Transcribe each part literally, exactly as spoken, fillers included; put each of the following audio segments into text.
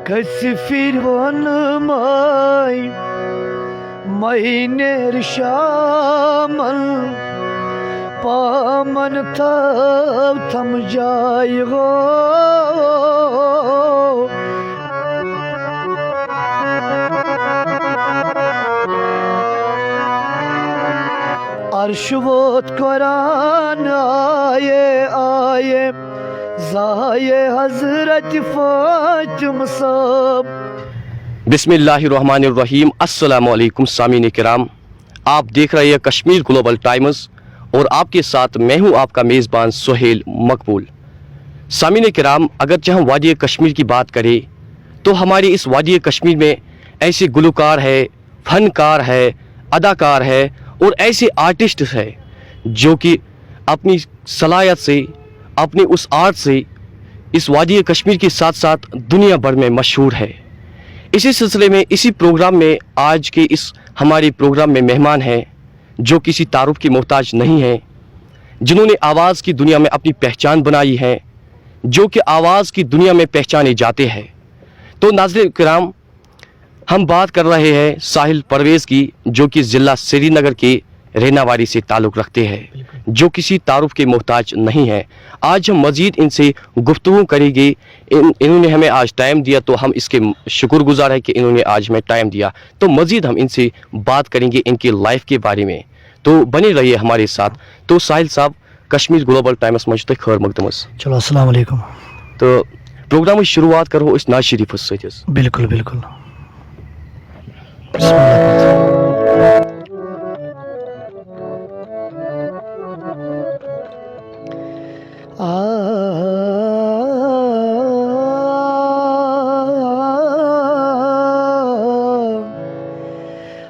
کٔژِ پھِرِ ووٚنمَے مَے نیر شامَن، پامَن تھاو تھم جاے ہو۔ عرش ووت قرآن آیے آیے، زایے حضرت فاطمہ صاحب۔ بسم اللہ الرحمن الرحیم۔ السلام علیکم سامعین کرام، آپ دیکھ رہے ہیں کشمیر گلوبل ٹائمز اور آپ کے ساتھ میں ہوں آپ کا میزبان سہیل مقبول۔ سامعین کرام، اگرچہ ہم وادی کشمیر کی بات کریں تو ہمارے اس وادی کشمیر میں ایسے گلوکار ہے، فنکار ہے، اداکار ہے اور ایسے آرٹسٹ ہے جو کہ اپنی صلاحیت سے، اپنے اس آرٹ سے اس وادی کشمیر کے ساتھ ساتھ دنیا بھر میں مشہور ہے۔ اسی سلسلے میں، اسی پروگرام میں، آج کے اس ہمارے پروگرام میں مہمان ہیں جو کسی تعارف کی محتاج نہیں ہیں، جنہوں نے آواز کی دنیا میں اپنی پہچان بنائی ہے، جو کہ آواز کی دنیا میں پہچانے جاتے ہیں۔ تو ناظرین کرام، ہم بات کر رہے ہیں ساحل پرویز کی، جو کہ ضلع سری نگر کے رہنا واری سے تعلق رکھتے ہیں، جو کسی تعارف کے محتاج نہیں ہے۔ آج ہم مزید ان سے گفتگو کریں گے۔ ان، انہوں نے ہمیں آج ٹائم دیا، تو ہم اس کے شکر گزار ہیں کہ انہوں نے آج ہمیں ٹائم دیا۔ تو مزید ہم ان سے بات کریں گے ان کی لائف کے بارے میں۔ تو بنے رہیے ہمارے ساتھ۔ تو ساحل صاحب، کشمیر گلوبل ٹائمس منٛز چھِ تۄہہِ خٲر مقدم حظ۔ چلو، السلام علیکم۔ تہٕ پروگرامٕچ شروٗعات کرو أسۍ نعت شریٖفس سۭتۍ حظ۔ بِلکُل، بِلکُل۔ بسم اللہ۔ آ،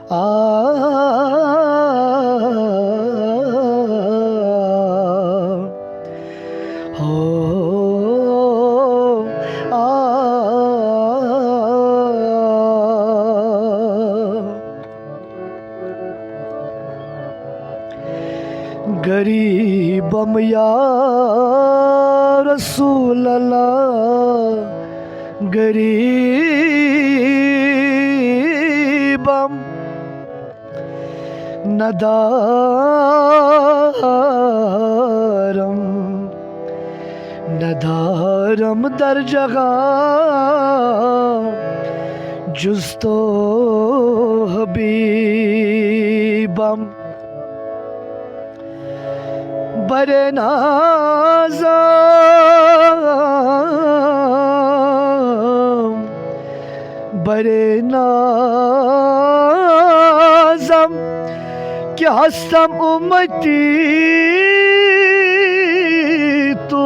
آ، ہو، آ۔ غریبم یا رسول اللہ، غریبم، ندارم، ندارم در جہاں جز تو حبیبم۔ برے نازم، برے نازم کہ ہستم امتی تو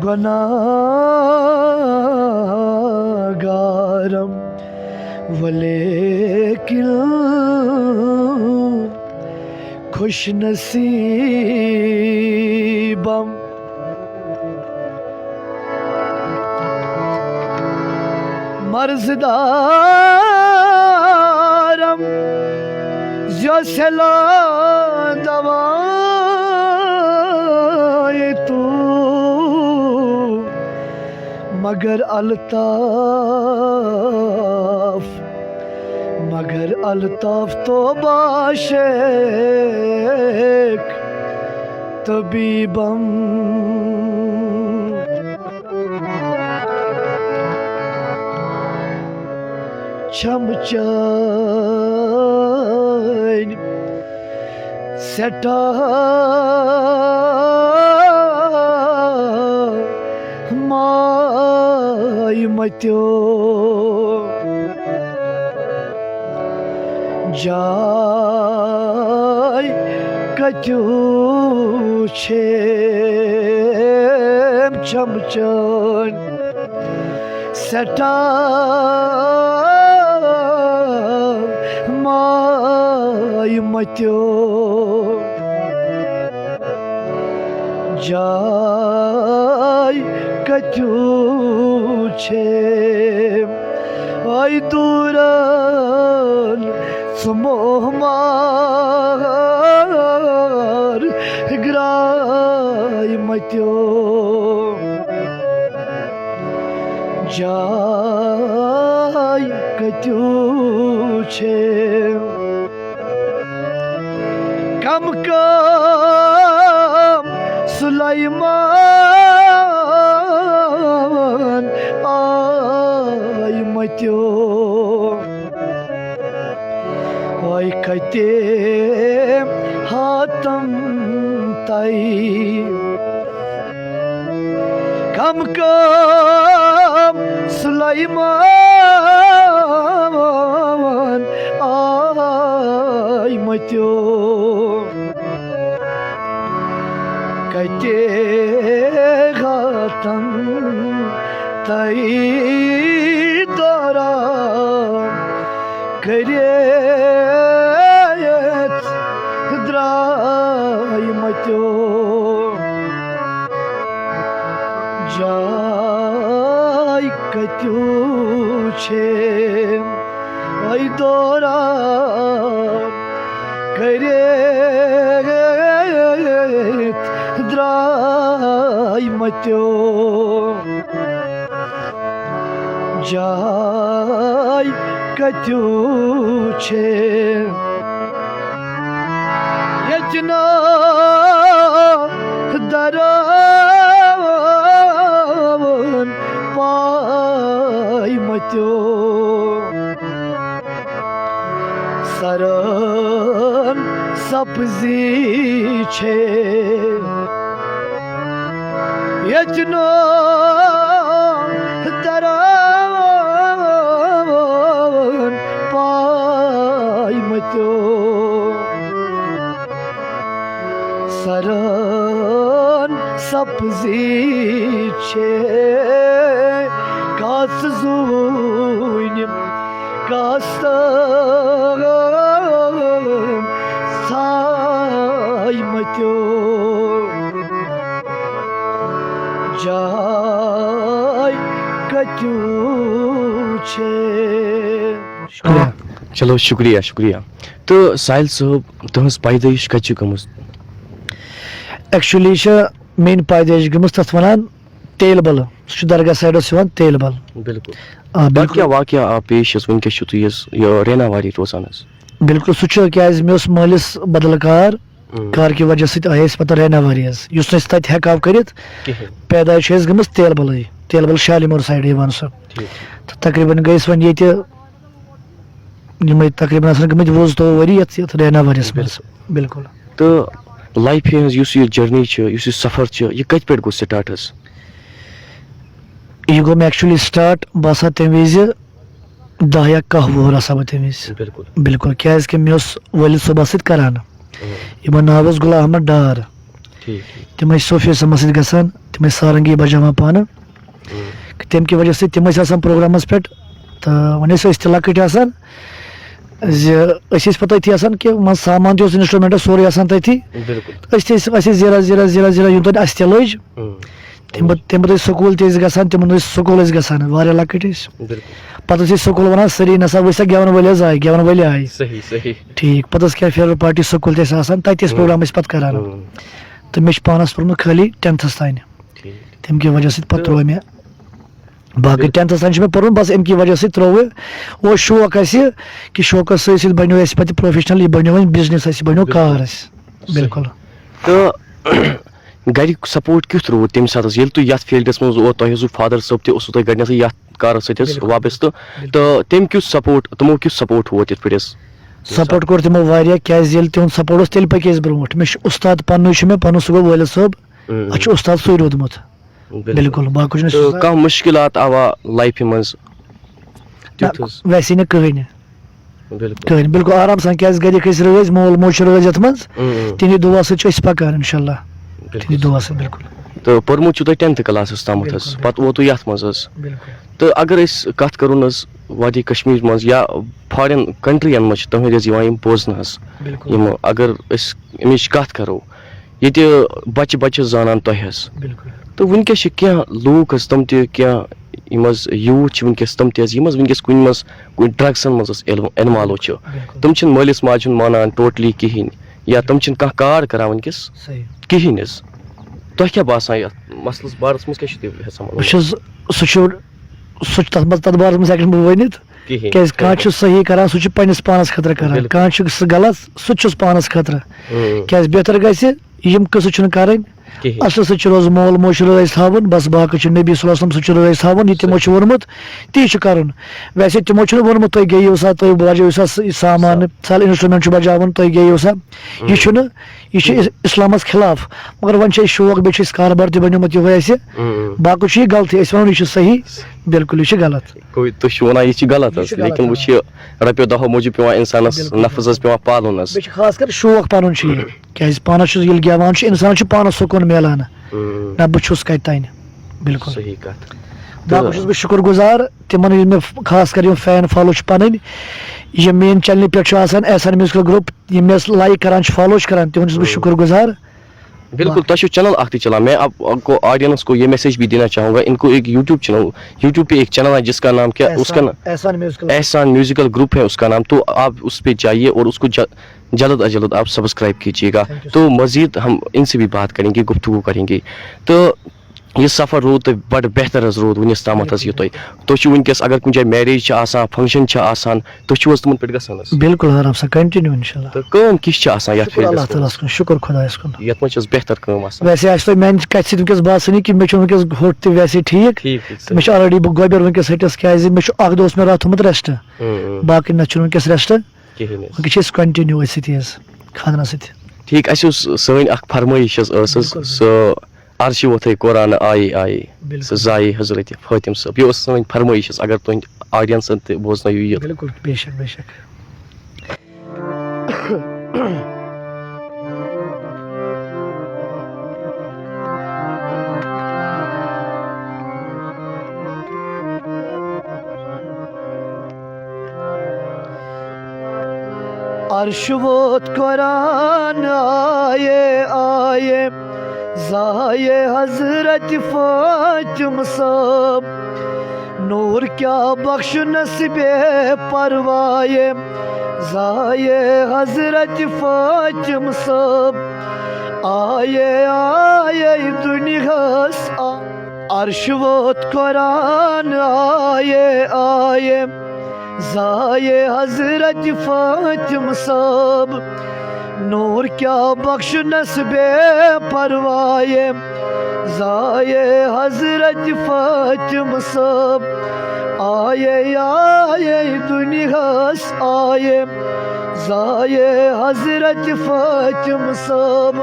گناہگارم، ولیکن خوش نصیبم۔ مرض دارم زیو سلا دوائے تو، مگر الطاف، مگر الطاف تو باشک طبیبم۔ چھم چٲنۍ سٮ۪ٹھاہ ماے متیو۔ جاے کتیو چھیم چھم چٲنۍ سٮ۪ٹھاہ ماے متیو۔ جاے کتیو چھے، آے دوران ژٕ موہ مار گراے متیو۔ جاے کتیو چھے؟ کم کم سلیمان آے متیو۔ وای کتے ہاتم تائی۔ کم کم سلیمان آئی متیو۔ کتے ہاتم تائی دوران کٔرِتھ درٛاے متیو۔ جاے کتیو چھے اے دوران کٔرِتھ درٛاے متیو۔ جاے کتیو چھے؟ یتنا درون پاے متیو۔ سرن سبزی چھے۔ یتنا درون پاے متیو۔ سرن سبزی چھے۔ کاس زوٗنہِ کاستن ساے متیو۔ جاے کتیو چھے؟ شکریہ۔ چلو، شکریہ، شکریہ۔ تہٕ ساحل صٲب، تُہٕنٛز پیدٲیِش کتہِ چھِ گٔمٕژ؟ ایکچولی چھِ میٲنۍ پیدٲیِش گٔمٕژ تَتھ وَنان تیل بَل، سُہ چھُ درگاہ سایڈَس یِوان تیل بَل۔ بِلکُل۔ آ، پَتہٕ بِلکُل۔ کیٛاہ واقعہ آو پیش یُس وٕنکیٚس چھُ تُہۍ یُس یہِ ریناواری روزان حظ؟ بِلکُل، سُہ چھُ کیٛازِ مےٚ اوس مٲلِس بدل کار، ہُم۔ کار کہِ وجہ سۭتۍ آیے أسۍ پَتہٕ ریناواری حظ، یُس نہٕ أسۍ تَتہِ ہٮ۪کہٕ ہاو کٔرِتھ۔ کِہیٖنۍ۔ پیدٲیِش چھِ اَسہِ گٔمٕژ تیل بَلٕے، تیل بَل شالمور سایڈٕ یِوان سُہ۔ ٹھیٖک۔ تہٕ تقریٖباً گٔے أسۍ وۄنۍ ییٚتہِ یِمَے تقریٖباً آسَن گٔمٕتۍ وُہ زٕتووُہ ؤری یَتھ، یَتھ ریناوٲرِس منٛز۔ بِلکُل۔ بِلکُل۔ تہٕ لایفہِ ہٕنٛز یُس یہِ جٔرنی چھِ، یُس یہِ سفر چھِ، یہِ کَتہِ پٮ۪ٹھ گوٚو سٹارٹ حظ؟ یہِ گوٚو مےٚ ایکچُؤلی سٹارٹ، بہٕ آسہٕ ہا تَمہِ وِزِ دَہ یا کاہ وُہُر آسہٕ ہا بہٕ تَمہِ وِزِ۔ بِلکُل۔ بِلکُل، کیٛازِکہِ مےٚ اوس وٲلِد صٲب اَتھ سۭتۍ کَران۔ اۭں۔ یِمَن ناو اوس غلام احمد ڈار۔ ٹھیٖک، ٹھیٖک۔ تِم ٲسۍ صوفی اعظمَس سۭتۍ گژھان، تِم ٲسۍ سارنٛگی بَجاوان پانہٕ۔ اۭں۔ تَمہِ کہِ وجہ سۭتۍ تِم ٲسۍ آسان پروگرامَس پٮ۪ٹھ، تہٕ وۄنۍ ٲسۍ أسۍ تہِ لۄکٕٹۍ آسان، زِ أسۍ ٲسۍ پَتہٕ أتھی آسان کہِ منٛز سامان تہِ اوس، انسٹرومنٹ اوس سورُے آسان تٔتھی۔ بِلکُل۔ أسۍ تہِ ٲسۍ، أسۍ ٲسۍ زیٖران، زیٖران، زیٖران، زیٖران، یوٗتاہ اَسہِ تہِ لٔج۔ اۭں۔ تَمہِ پَتہٕ، تَمہِ پَتہٕ ٲسۍ سکوٗل تہِ أسۍ گژھان، تِمَن ٲسۍ سکوٗل أسۍ گژھان، واریاہ لۄکٕٹۍ ٲسۍ۔ بِلکُل۔ پَتہٕ ٲسۍ أسۍ سکوٗل وَنان، سٲری نسا ؤسۍ سا گٮ۪وَن وٲلۍ حظ آے، گٮ۪وَن وٲلۍ آے۔ صحیح، صحیح۔ ٹھیٖک، پَتہٕ ٲس کینٛہہ فیرویل پارٹی سکوٗل تہِ اَسہِ آسان، تَتہِ تہِ ٲسۍ اۭں۔ پروگرام أسۍ پَتہٕ کَران۔ اۭں۔ تہٕ مےٚ چھُ پانَس پوٚرمُت خٲلی ٹینتھَس تام۔ ٹھیٖک۔ تَمہِ کہِ وجہ سۭتۍ پَتہٕ تہٕ ترٛوو مےٚ، باقٕے بِلکُل۔ ٹینتھَس تام چھُ مےٚ پوٚرمُت، بَس اَمہِ کہِ وجہ سۭتۍ ترٛوو۔ اوس شوق اَسہِ کہِ شوقَس سۭتۍ سۭتۍ بَنیو اَسہِ پَتہٕ پروفیشنل، یہِ بَنیو وۄنۍ بِزنِس اَسہِ، یہِ بَنیو بِلکُل۔ کار اَسہِ۔ صحیح۔ بِلکُل۔ تہٕ گَرِکۍ سپورٹ کیُتھ روٗد تَمہِ ساتہٕ حظ، ییٚلہِ تُہۍ یَتھ فیٖلڈَس منٛز ووت، تۄہہِ اوسوُ فادر صٲب تہِ اوسوُ تۄہہِ گۄڈٕنٮ۪تھٕے یَتھ کارَس سۭتۍ حظ بِلکُل۔ وابستہٕ، بِلکُل۔ تہٕ تٔمۍ کیُتھ سپورٹ، تِمو کیُتھ سپورٹ ووت یَتھ پٮ۪ٹھ حظ؟ سپورٹ کوٚر تِمو واریاہ، کیٛازِ ییٚلہِ تِہُنٛد سپورٹ اوس، تیٚلہِ پٔکۍ أسۍ برونٛٹھ۔ مےٚ چھُ اُستاد پَننُے چھُ مےٚ پَنُن، سُہ گوٚو وٲلِد صٲب۔ اۭں۔ اَسہِ چھُ اُستاد سُے روٗدمُت۔ بِلکُل۔ بِلکُل، باقٕے چھُنہٕ تہٕ اُستاد۔ کانٛہہ مُشکِلات آوا لایفہِ منٛز؟ نہ، تیُتھ حظ۔ ویسے نہٕ کٕہٕنۍ۔ بِلکُل۔ کٕہٕنۍ، بِلکُل آرام سان، کیٛازِ گَرِکۍ ٲسۍ رٲضۍ، مول موج چھُ رٲضۍ یَتھ منٛز۔ اۭں، اۭں۔ تِہِنٛدِ دُعا سۭتۍ چھُ أسۍ پَکان، اِنشاء اللہ۔ بِلکُل۔ تِہِنٛدِ دُعا سۭتۍ، بِلکُل۔ تہٕ پوٚرمُت چھُو تۄہہِ ٹینتھٕ کلاسَس تامَتھ حظ، بِلکُل، پَتہٕ ووتوُ یَتھ منٛز حظ۔ بِلکُل۔ تہٕ اگر أسۍ کَتھ کَرو نہٕ حظ وادی کشمیٖر منٛز یا فارِن کنٹرٛیٖیَن منٛز چھِ تُہٕنٛدۍ حظ یِوان یِم بوزنہٕ حظ۔ بِلکُل۔ یِم اگر أسۍ اَمِچ کَتھ کَرو، ییٚتہِ بَچہِ بَچہِ زانان تۄہہِ حظ۔ بِلکُل۔ تہٕ وٕنکیٚس چھِ کینٛہہ لوٗکھ حظ، تِم تہِ کینٛہہ یِم حظ یوٗتھ چھِ وٕنکیٚس، تِم تہِ حظ، یِم حظ وٕنکیٚس کُنہِ منٛز کُنہِ ڈرٛگسَن منٛز حظ اِلو-، اِنوالو چھِ۔ بِلکُل۔ تِم چھِنہٕ مٲلِس ماجہِ ہُنٛد مانان ٹوٹلی کِہیٖنۍ، یا تِم چھِنہٕ کانٛہہ کار کَران وٕنکیٚس صحیح۔ کِہیٖنۍ حظ۔ تۄہہِ کیٛاہ باسان یَتھ مسلَس بارَس منٛز کیٛاہ چھُ تُہۍ یَژھان وَنُن؟ بہٕ چھُس، سُہ چھُ سُہ چھُ تَتھ منٛز، تَتھ بارَس منٛز ہٮ۪کہٕ نہٕ بہٕ ؤنِتھ۔ کِہیٖنۍ۔ کیٛازِ کانٛہہ چھُ صحیح کران، سُہ چھُ پنٛنِس پانَس خٲطرٕ کران۔ بِلکُل۔ کانٛہہ چھُ سُہ غلط، سُہ تہِ چھُس پانَس خٲطرٕ۔ اۭں۔ کیٛازِ بہتر گژھِ یِم قٕصہٕ چھُنہٕ کَرٕنۍ۔ کِہیٖنۍ۔ اَصلَس سۭتۍ چھُ روزُن، مول موج چھُ رٲضۍ تھاوُن، بَس باقٕے چھُ نبی صلی اللہ علیہ وسلم سُہ چھُ رٲضۍ تھاوُن، یہِ تِمو چھُ صحیح۔ ووٚنمُت، تی چھُ کَرُن۔ ویسے تِمو چھُنہٕ ووٚنمُت، "تُہۍ گٔیِو سا، تُہۍ بوجٲیِو سا س-، یہِ سامان، صحیح۔ مثال instrument چھُ بجاوُن، تُہۍ گٔیِو سا۔" یہِ اۭں۔ چھُنہٕ، یہِ چھُ اۭں۔ اِس-، اِسلامَس خلاف۔ مگر وۄنۍ چھِ أسۍ شوق، بیٚیہِ چھُ اَسہِ کاربار تہِ بنیومُت یِہوٚے اَسہِ۔ اۭں، اۭں۔ باقٕے چھُ یہِ غلطی، أسۍ وَنو یہِ چھُ صحیح، بِلکُل یہِ چھُ غلط۔ گوٚو تُہۍ چھِو وَنان یہِ چھُ غلط یہِ حظ، چھُ غلط، لیکِن آ۔ وۄنۍ چھِ رۄپیو دَہو موٗجوٗب پٮ۪وان اِنسانَس بِلکُل۔ نفس حظ پٮ۪وان پالُن حظ۔ بیٚیہِ چھُ خاص کر شوق پَنُن چھُ یہِ، کیٛازِ پانَس چھُ ییٚلہِ گٮ۪وان چھُ، اِنسانَس چھُ پانَس سکوٗن میلان۔ اۭں۔ نہ بہٕ چھُس کَتہِ تانۍ، بِلکُل۔ صحیح کَتھ۔ باقٕے تہٕ چھُس بہٕ شُکُر گُزار تِمَن، یِم مےٚ خاص کر یِم فین فالو چھِ پَنٕنۍ، یِم میٛٲنۍ چینلہِ پٮ۪ٹھ چھُ آسان احسان میوٗزِکَل گرُپ، یِم مےٚ لایِک کَران چھِ، فالو چھِ کَران، تِہُنٛد چھُس بہٕ اۭں۔ شُکُر گُزار۔ بالکل، تۄہہِ چھُو چینل اکھ تہِ چلان۔ میں آپ کو، آڈینس کو یہ میسج بھی دینا چاہوں گا، ان کو ایک یوٹیوب چینل، یوٹیوب پہ ایک چینل ہے جس کا نام کیا، اس کا احسان، نام احسان میوزیکل۔ احسان میوزیکل گروپ ہے اس کا نام، تو آپ اس پہ جائیے اور اس کو ج-، جلد از جلد آپ سبسکرائب کیجیے گا۔ Thank you so To much۔ مزید ہم ان سے بھی بات کریں گے، گفتگو کریں گے۔ تو یہ سفر روٗد تۄہہِ بڑٕ بہتر حظ روٗد وٕنِس تامَتھ حظ یہِ تۄہہِ۔ تُہۍ چھِو وٕنکیٚس اگر کُنہِ جایہِ میریج چھِ آسان، فنکشن چھِ آسان، تُہۍ چھِو حظ تِمن پٮ۪ٹھ گژھان حظ؟ بِلکُل حظ، رب سان، continue انشاءاللہ۔ تہٕ کٲم کِژھ چھِ آسان یَتھ شُکُر فیٖلڈَس اللہ منٛز؟ تعالیٰ ہَس کُن، شُکُر خۄدایَس کُن۔ یَتھ منٛز چھِ حظ بہتر کٲم آسان؟ ویسے آسہِ تۄہہِ میٛانہِ کَتھِ سۭتۍ وٕنکیٚس باسٲنی کہِ مےٚ چھُ وٕنکیٚس ہوٚٹ تہِ ویسے ٹھیٖک۔ ٹھیٖک، ٹھیٖک، مےٚ چھُ صحیح۔ Already بہٕ گۄبٮ۪ر وٕنکیٚس ۂٹِس، کیٛازِ مےٚ چھُ اَکھ دۄہ اوس مےٚ راتھ تھوٚمُت rest۔ اۭں، اۭں۔ باقٕے نہ چھُنہٕ وٕنکیٚس rest۔ کِہیٖنۍ حظ۔ وٕنکیٚس چھِ أسۍ continue أتھۍ سۭتۍ حظ، خانٛدرَس سۭتۍ۔ ٹھیٖک، اَسہِ اوس سٲنۍ اَکھ فرمٲیِش حظ ٲسٕس، بِلکُل۔ سُہ عرشہِ ووٚتھُے قرآن آیے آیے، بِلکُل۔ سُہ زایے حضرت فٲطم صٲب۔ یہِ اوس سٲنۍ فرمٲیِش حظ، اگر تُہٕنٛدۍ audienceن تہِ بوزنٲیِو یہِ۔ بِلکُل، بے شک، بے شک۔ عرش ووت قرآن آیے آیے، زایے حضرت فاطم صٲب۔ نور کیا بخشنس بے پروایے، زایے حضرت فاطم صٲب۔ آیے آیے دُنیاہس آ-، عرش ووت قرآن آیے آیے، زایے حضرت فاطم صٲب۔ نور کیا بخشنس بے پروایے، زایے حضرت فاطم صٲب۔ آیے آیے دُنیاہس آیے، زایے حضرت فاطم صٲب۔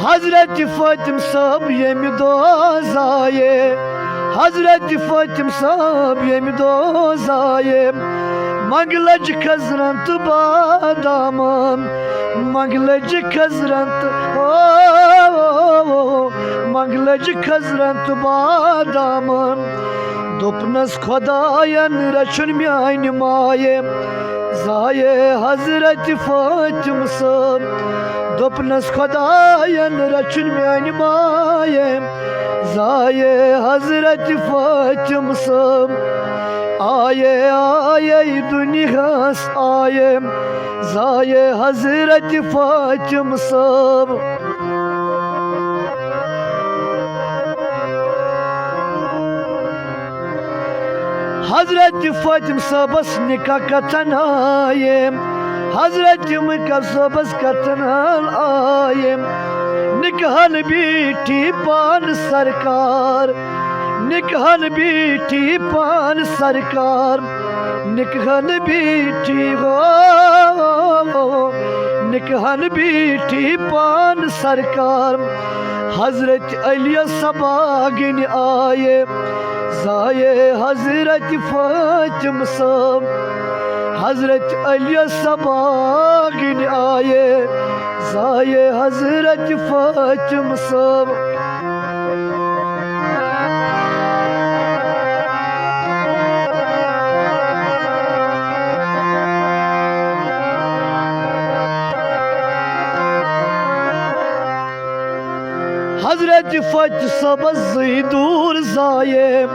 حضرت فاطم صٲب ییٚمہِ دۄہ زایے، حضرت فاطم صٲب ییٚمہِ دۄہ زایے، منٛگہٕ لٔج خٔزرن تہٕ بادامن، منٛگہٕ لٔج خٔزرن تہٕ، او، منٛگہٕ لٔج خٔزرن تہٕ بادامن۔ دوٚپنس خۄداین رچھُن میانہِ مایہِ، زایے حضرت فاطم صٲب۔ دوٚپنس خۄداین رچھُن میانہِ مایہِ، زایے حضرت فاطم صٲب۔ آیے آیے دُنیاہس آیے، زایے حضرت فاطم صٲب۔ حضرت فاطم صٲبس نکاح کتن آیے، حضرت مکہ صٲبس کتن آیے۔ نکاحن بیٖٹھی پان سرکار، نکاحن بیٖٹھی پان سرکار، نکاحن بیٖٹھی ہو، نکاحن بیٖٹھی پان سرکار۔ حضرت علی صباگن آیے، زایے حضرت فاطم صٲب۔ حضرت علی صباگن آیے، زایے حضرت فاطم صٲب۔ حضرت فاطمہ صٲبس زٕے دوٗر زایے،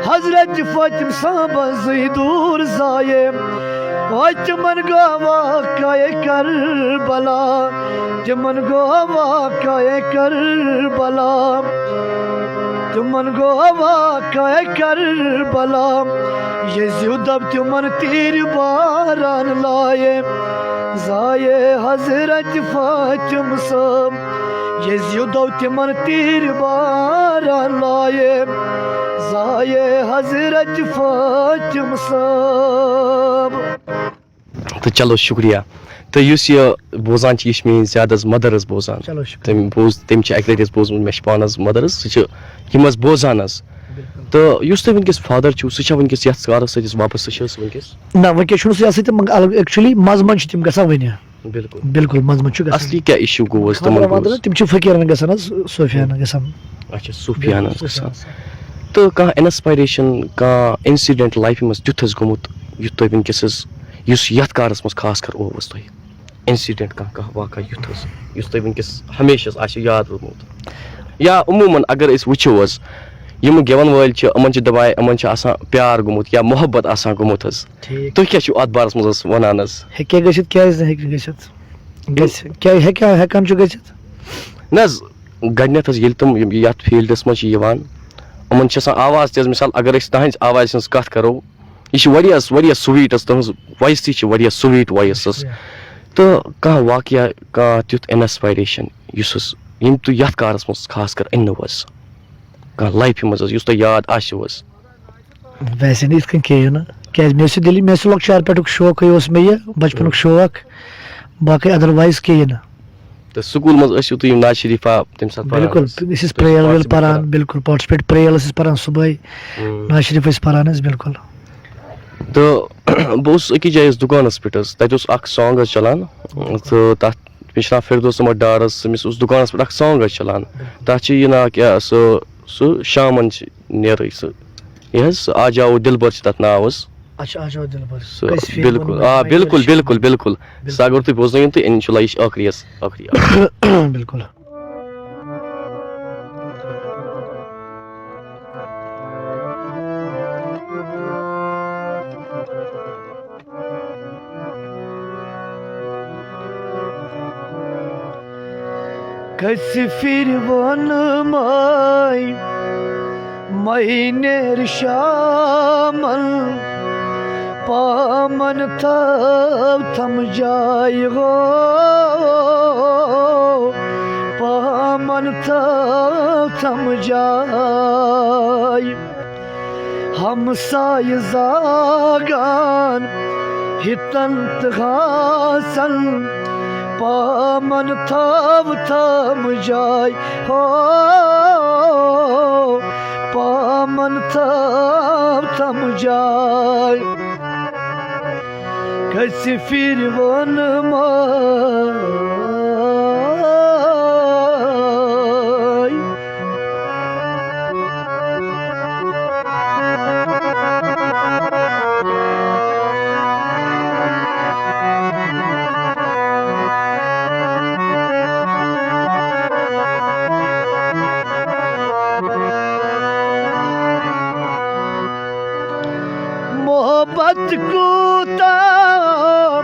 حضرت فاطمہ صٲبس زٕے دوٗر زایے۔ ہاے تِمن گوٚو واقعے کربلا، تِمن گوٚو واقعے کربلا، تِمن گوٚو واقعے کربلا۔ یزیو دوٚپ تِمن تیٖرِ باران لایے، زایے حضرت فاطمہ صٲب۔ یزیو دوٚپ تِمن تیٖرِ باران لایے، زایے حضرت فاطمہ صٲب۔ تہٕ چلو شُکریہ۔ تہٕ یُس یہِ بوزان چھِ، یہِ چھِ میٛٲنۍ زیادٕ حظ مَدَر حظ بوزان۔ چلو شُکریہ۔ تٔمۍ بوز، تٔمۍ چھِ اَکہِ لَٹہِ حظ بوٗزمُت، مےٚ چھِ پانہٕ حظ مَدَر حظ، سُہ چھِ یِم حظ بوزان حظ۔ بِلکُل۔ تہٕ یُس تۄہہِ وٕنکیٚس فادَر چھُو، سُہ چھا وٕنکیٚس یَتھ کارَس سۭتۍ حظ واپَس، سُہ چھِ حظ وٕنکیٚس؟ نہ، وٕنکیٚس چھُنہٕ سُہ یَتھ سۭتۍ، مگر الگ، actually منٛزٕ منٛزٕ چھِ تِم گژھان وٕنہِ۔ بِلکُل۔ بِلکُل، منٛزٕ منٛزٕ چھُ گژھان۔ اَصلی کیٛاہ issue گوٚو حظ تِمَن خانٛدرَن گوٚو حظ؟ وانٛدرَن، تِم چھِ فقیٖرَن گژھان حظ، صوفیانَن گژھان۔ اچھا، صوفیانَن بِلکُل، گژھان۔ صوفیانَن۔ تہٕ کانٛہہ inspiration، کانٛہہ incident لایفہِ منٛز تیُتھ حظ گوٚمُت، یُتھ تۄہہِ وٕنکیٚس حظ، یُس یَتھ کارَس منٛز خاص کر اووُس تۄہہِ؟ Incident کانٛہہ، کانٛہہ واقعہ یُتھ حظ، یُس تۄہہِ وٕنکیٚس ہمیشہِ حظ آسہِ یاد روٗدمُت؟ یا عموٗماً اگر أسۍ وٕچھو حظ، یِم گٮ۪وَن وٲلۍ چھِ، یِمَن چھِ دَپان، یِمَن چھِ آسان پیار گوٚمُت یا محبت آسان گوٚمُت حظ۔ ٹھیٖک۔ تُہۍ کیٛاہ چھِو اَتھ بارَس منٛز حظ وَنان حظ؟ ہیٚکہِ گٔژھِتھ، کیٛازِ نہٕ ہیٚکہِ نہٕ گٔژھِتھ؟ گژھِ، کیٛاہ ہیٚکہِ، ہٮ۪کان چھُ گٔژھِتھ؟ نہ حظ، گۄڈٕنٮ۪تھ حظ ییٚلہِ تِم یِم یَتھ فیٖلڈَس منٛز چھِ یِوان، یِمَن چھِ آسان آواز تہِ حظ، مِثال اگر أسۍ تَہَنٛزِ آوازِ ہٕنٛز کَتھ کَرو، یہِ چھِ واریاہ، واریاہ sweet حظ، تُہٕنٛز voice تہِ چھِ واریاہ sweet voice حظ۔ شُکریہ۔ تہٕ کانٛہہ واقعہ، کانٛہہ تیُتھ inspiration یُس حظ، ییٚمۍ تُہۍ یَتھ کارَس منٛز خاص کر أنِو حظ، کانٛہہ لایفہِ منٛز حظ، یُس تۄہہِ یاد آسِوٕ حظ؟ ویسے نہٕ یِتھ کٔنۍ کِہیٖنۍ نہٕ، کیٛازِ مےٚ ٲسۍ دِلی، مےٚ ٲسۍ لۄکچار پٮ۪ٹھُک شوقٕے اوس مےٚ یہِ، بَچپَنُک ہُم۔ شوق، باقٕے otherwise کِہیٖنۍ نہٕ۔ تہٕ سکوٗل منٛز ٲسِو تُہۍ یِم ناز شریٖفہ تَمہِ ساتہٕ پَران بِلکُل، حظ؟ أسۍ ٲسۍ تُہۍ ٲسِو prayer ویل participate پَران، کَران؟ بِلکُل participate، prayer ٲسۍ أسۍ پَران صُبحٲے، ہُم۔ ناز شریٖف ٲسۍ پَران حظ، بِلکُل۔ تہٕ بہٕ اوسُس أکِس جایہِ حظ دُکانَس پٮ۪ٹھ حظ، تَتہِ اوس اَکھ song حظ چَلان، بِلکُل۔ تہٕ تَتھ مےٚ چھُ ناو فردوس احمد ڈار حظ، تٔمِس اوس دُکانَس پٮ۪ٹھ اَکھ song حظ چَلان۔ بِلکُل۔ تَتھ چھِ یہِ ناو کیٛاہ، سُہ، سُہ شامَن چھِ نیرٕے سُہ۔ یہِ حظ، سُہ آ جاؤ دِلبر چھِ تَتھ ناو حظ۔ اچھا، آ جاؤ دِلبر۔ سُہ، کٲنٛسہِ فیٖل بِلکُل۔ ووٚنمُت، آ، مےٚ بِلکُل، چھِ بِلکُل، بِلکُل۔ بِلکُل۔ سُہ اگر تُہۍ بوزنٲیِو تہٕ اِنشاءاللہ یہِ چھِ ٲخری حظ، ٲخری، ٲخری۔ بِلکُل۔ کٔژِ پھِرِ ووٚنمَے مَے نیر شامَن، پامَن تھٲو تھَم جاے ہو، پامَن تھٲو تھَم جاے۔ ہمسایہِ زاگان ہِتن تہٕ ہاسن، پامن تھٲو تھٲم جاے ہو، پامن تھٲو تھٲم جاے۔ کٔژِ پھِرِ ووٚنمَے۔ محبت کوٗتاہ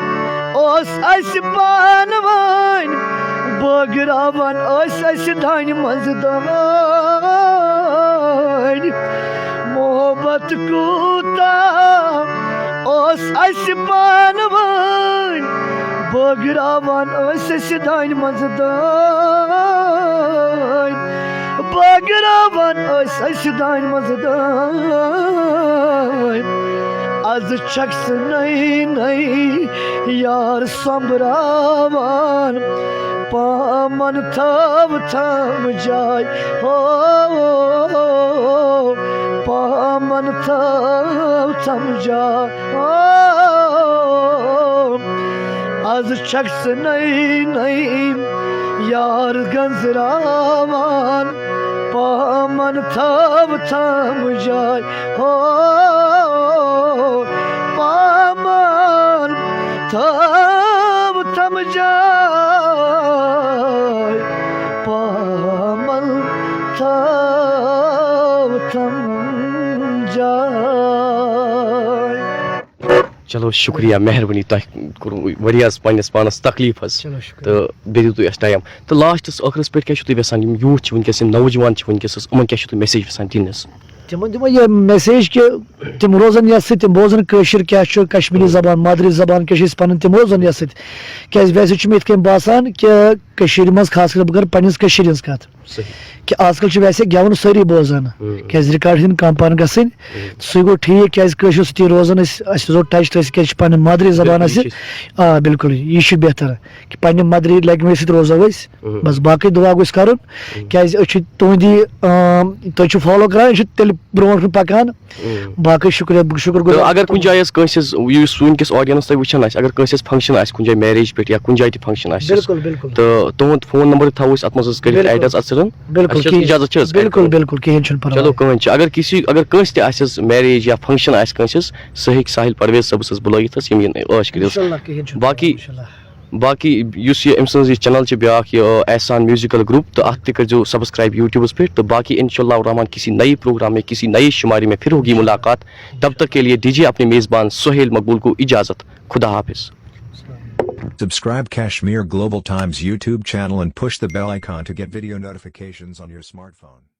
اوس اَسہِ پانہٕ ؤنۍ، بٲگراوان ٲسۍ أسۍ دانہِ منٛزٕ دانہِ۔ محبت کوٗتاہ اوس اَسہِ پانہٕ ؤنۍ، بٲگراوان ٲسۍ أسۍ دانہِ منٛزٕ دانہِ۔ بٲگراوان ٲسۍ أسۍ دانہِ منٛزٕ دانہِ۔ از چھکھ ژٕ نٔے نٔے یار سۄمبراوان، پامن تھٲو تھٲم جاے ہو، پامن تھٲو تھٲم جاے ہو۔ از چھکھ ژٕ نٔے نٔے یار گنزراوان، پامن تھٲو تھٲم جاے ہو، پامن تھٲو تھٲم جاے، پامن تھٲو تھٲم جاے۔ چلو، شُکریہ، مہربٲنی، تۄہہِ کوٚروٕ واریاہ پننِس پانس تکلیف حظ۔ چلو، شُکریہ۔ تہٕ بیٚیہِ دیُتوٕ اَسہِ ٹایم۔ تہٕ لاسٹس، ٲخرس پٮ۪ٹھ کیٛاہ چھِو تُہۍ یژھان، یِم یوٗتھ چھِ وٕنکیٚس، یِم نوجوان چھِ وٕنکیٚس حظ، یِمن کیٛاہ چھِو تُہۍ میسیج یژھان دِنۍ حظ؟ تِمن دِمو یہِ میسیج کہِ تِم روزن یتھ سۭتۍ، تِم بوزن کٲشِر کیٛاہ چھُ، کشمیٖری زبان، مادری زبان کیٛاہ چھِ أسۍ پنٕنۍ، تِم روزن یتھ سۭتۍ۔ کیٛازِ ویسے چھُ مےٚ یِتھ کٔنۍ باسان کہِ کٔشیٖرِ منٛز، خاص کر بہٕ کرٕ پننِس کٔشیٖرِ ہٕنٛز کتھ، صحیح۔ کہِ آز کل چھُ ویسے گٮ۪وُن سٲری بوزان، کیٛازِ ریکارڈ ہٕنٛدۍ کم پہن گژھٕنۍ، سُے گوٚو ٹھیٖک، کیٛازِ کٲشُر سۭتی روزان أسۍ، اَسہِ روزو ٹچ تھٲوِتھ، کیٛازِ چھِ پنٕنۍ مادری زبان بِلکُل، اَسہِ۔ یہِ چھِ آ، بِلکُل، یہِ چھُ بہتر کہِ پننہِ مادری لینگویج سۭتۍ روزو أسۍ۔ بس باقٕے دُعا گوٚژھ کرُن، کیٛازِ أسۍ چھِ تُہنٛدی، آم، تُہۍ چھِو فالو کران، أسۍ چھِ تیٚلہِ برونٛٹھ کُن پکان۔ باقٕے شُکریہ، شُکر تہٕ گُزار۔ اگر کُنہِ جایہِ حظ کٲنٛسہِ حظ، یُس وٕنکیٚس آڈینس تۄہہِ وٕچھان آسہِ، اگر کٲنٛسہِ حظ فنکشن آسہِ کُنہِ جایہِ، میریج پٮ۪ٹھ یا کُنہِ جایہِ تہِ فنکشن آسہِ حظ، بِلکُل، بِلکُل۔ تہٕ تُہُنٛد فون نمبر تہِ تھاوو أسۍ اتھ منٛز حظ کٔرِتھ، بِلکُل۔ ایڈ حظ اتھ سۭتۍ۔ بِلکُل، اَسہِ چھِ حظ کِہیٖنۍ۔ اجازت چھِ حظ؟ بِلکُل، بِلکُل، کِہیٖنۍ چھُنہٕ پرواے۔ چلو، کٕہٕنۍ چھِ، اگر کسی، اگر کٲنٛسہِ تہِ آسہِ حظ میریج یا فنکشن آسہِ کٲنٛسہِ حظ، سُہ ہیٚکہِ ساحل پرویز صٲبس حظ بُلٲیِتھ حظ، یِم یِن عٲش کٔرِتھ حظ۔ انشاءاللہ، کِہیٖنۍ چھُنہٕ باقٕے پرواے، انشاءاللہ۔ باقٕے یُس یہِ أمۍ سٕنٛز یہِ چینل چھِ بیٛاکھ، یہِ احسان میوزیکل گروپ، تہٕ اتھ تہِ کٔرۍزیو سبسکرایب یوٗٹیوبس پٮ۪ٹھ، تہٕ باقٕے انشاءاللہ الرحمن کسی نئے پروگرام میں، کسی نئے شمارے میں پھر ہوگی ملاقات۔ تب تک کے لیے دیجیے اپنے میزبان سہیل مقبول کو اجازت۔ خدا حافظ۔ Subscribe Kashmir Global Times YouTube channel and push the bell icon to get video notifications on your smartphone.